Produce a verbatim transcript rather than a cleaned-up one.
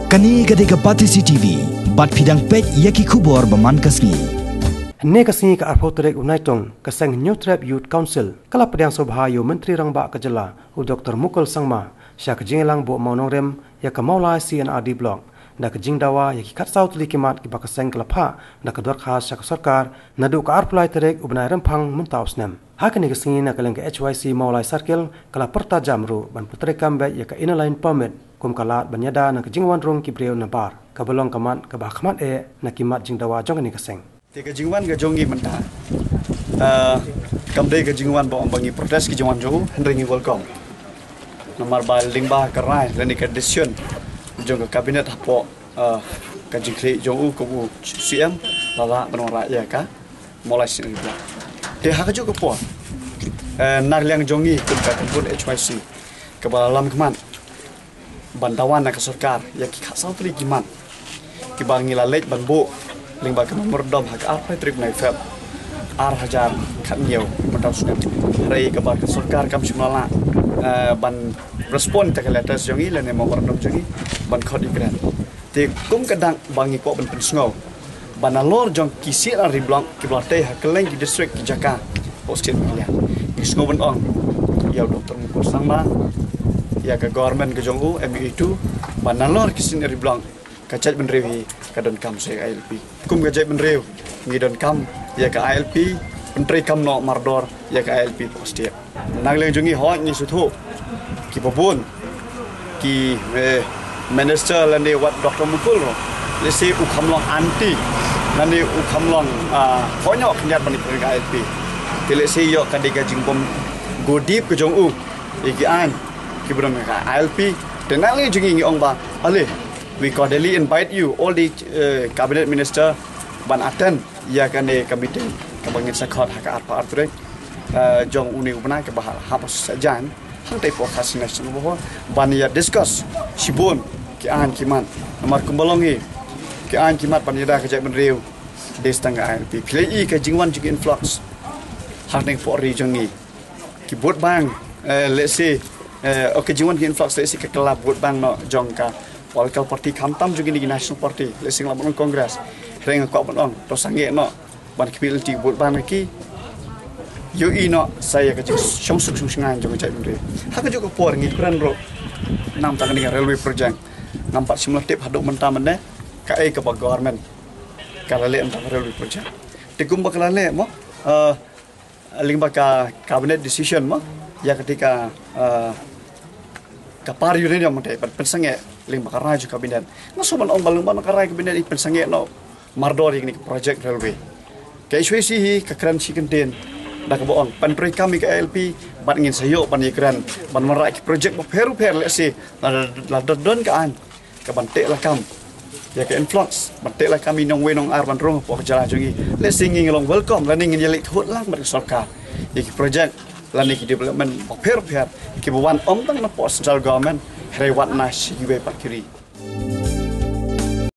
Kane ka dei ka Batesi T V, bad phi dang peit ïa ki khubor ba man ka sngi. Hynne ka sngi ka arphew tarik u Naitung, ka seng Hynñiewtrep Youth Council ka la pdiang sngewbha ïa u Myntri Rangbah ka jylla, u Doctor Mukul Sangma, sha ka jingïalang buh mawnongrim ïa ka Mawlai C and R D Block, da ka jingdawa ïa ki khatsaw tylli ki mat kiba ka seng ka la phah da ka dorkhas sha ka sorkar naduh ka arphew lai tarik u bnai Rymphang mynta u snem. Ha kane ka sngi, na ka liang ka H Y C Mawlai Circle ka la pyrta jam ruh ban pyntreikam beit ïa ka Inner Line Permit kum ka lad ban ïada na ka jingwan rung ki briew na bar, kaba long ka mat kaba hakhmat eh na ki mat jingdawa jong kane ka seng. Te ka jingwan ka jong ngi mynta, ah, kam dei ka jingwan ba ong ba ngi protest ka jingwan jong u, hynrei ngi welcome. Namar ba lyngba ka rai lane ka decision jong ka cabinet hapoh, ah, ka jingkhlieh jong u kum u C M, la lah ban wanrah ïa ka Mawlai C and R D Block. Te ha kajuh ka por, eh, na ka liang jong ngi kum ka kynhun H Y C kaba la lam khmat ban dawa na ka sorkar ïa ki khatsaw tylli ki mat kiba ngi la leit ban buh lyngba ka memorandum ha ka arphew tarik bnai Feb ar hajar khathynñiew mynta u snem. Hynrei kaba ka sorkar kam shym la lah, eh, ban respond ïa ka letters jong ngi lane memorandum jong ngi ban khot ïakren. Te kum ka dak ba ngi kwah ban pynsngew ba nalor jong ki C and R D Block kiba la tei ha kylleng ki district ki jaka hapoh state Meghalaya, ngi sngew ban ong ïa u Doctor Mukul Sangma, ïa ka government ka jong u, M U A two, ba nalor ki C and R D Block ka jaitbynriew hi ka donkam sa ïa ka I L P. Kum ka jaitbynriew ngi donkam ïa ka I L P, pyntreikam noh mardor ïa ka I L P hapoh state. Na ka liang jong ngi, hooid, ngi sngewthuh kiba bun ki, eh, minister lane wat Doctor Mukul ruh, lehse u kham long anti lane u kham long, ah, hooid, u khyndiat ban ïakren ïa ka I L P. Te lehse ïoh ka dei ka jingbym go deep ka jong u ïa ki aiñ kiba don ha ka I L P. Te na ka liang jong ngi, ngi ong ba, ale, we cordially invite you, all the, eh, cabinet minister, ban attend ïa kane ka meeting kaba ngin sa khot ha ka arphew ar tarik, eh, jong une u bnai kaba hap, hap sa jan, hangtei hapoh Khasi National Hall, ban ïa discuss shibun ki aiñ ki mat. Namar kumba long hi, ki aiñ ki mat ban ïada ka jaitbynriew dei tang ka I L P. Phi la i ka jingwan jong ki influx hangne hapoh ri jong ngi, ki vote bank, eh, lehse, eh, okay, jingwan ki influx lehse ka kylla vote bank noh jong ka political party, khamtam jong kine ki national party, lehse nga lah ban ong Congress, hynrei nga kwah ban ong to sangeh noh ban khmih lynti vote bank na ki, ïohi noh sa ïa ka jingshongsuk shongshngaiñ jong ka jaitbynriew. Ha kajuh ka por ngi kren ruh na ka bynta kane ka railway project, ngam pat shym la tip haduh mynta mynne kaei kaba government ka la leh na ka railway project. Te kumba ka la leh mo, eh, lyngba ka cabinet decision mo, ïa kata ka, eh, ka par ïa u nongrim mo, te ban pynsangeh lyngba ka rai jong ka cabinet. Nga sngew ban ong ba lyngba ka rai cabinet i pynsangeh noh mardor ïa kane ka project railway. Ka H Y C hi ka kren shi kyntien da kaba ong pyntreikam ïa ka I L P, bad ngin sa ïoh ban ïakren ban wanrah ki project bapher bapher, lehse la, la, la don ka aiñ ka ban teh lakam ïa ka influx, ban teh lakam ïa i nongwei nongar ban rung hapoh ka jylla jong ngi. Lehse ngi ngi long welcome lane ngin ïaleh thuh lang bad ka sorkar ïa ki project lane ki development bapher bapher kiba wan ym tang na hapoh central government, hynrei wat na shi kiwei pat ki ri.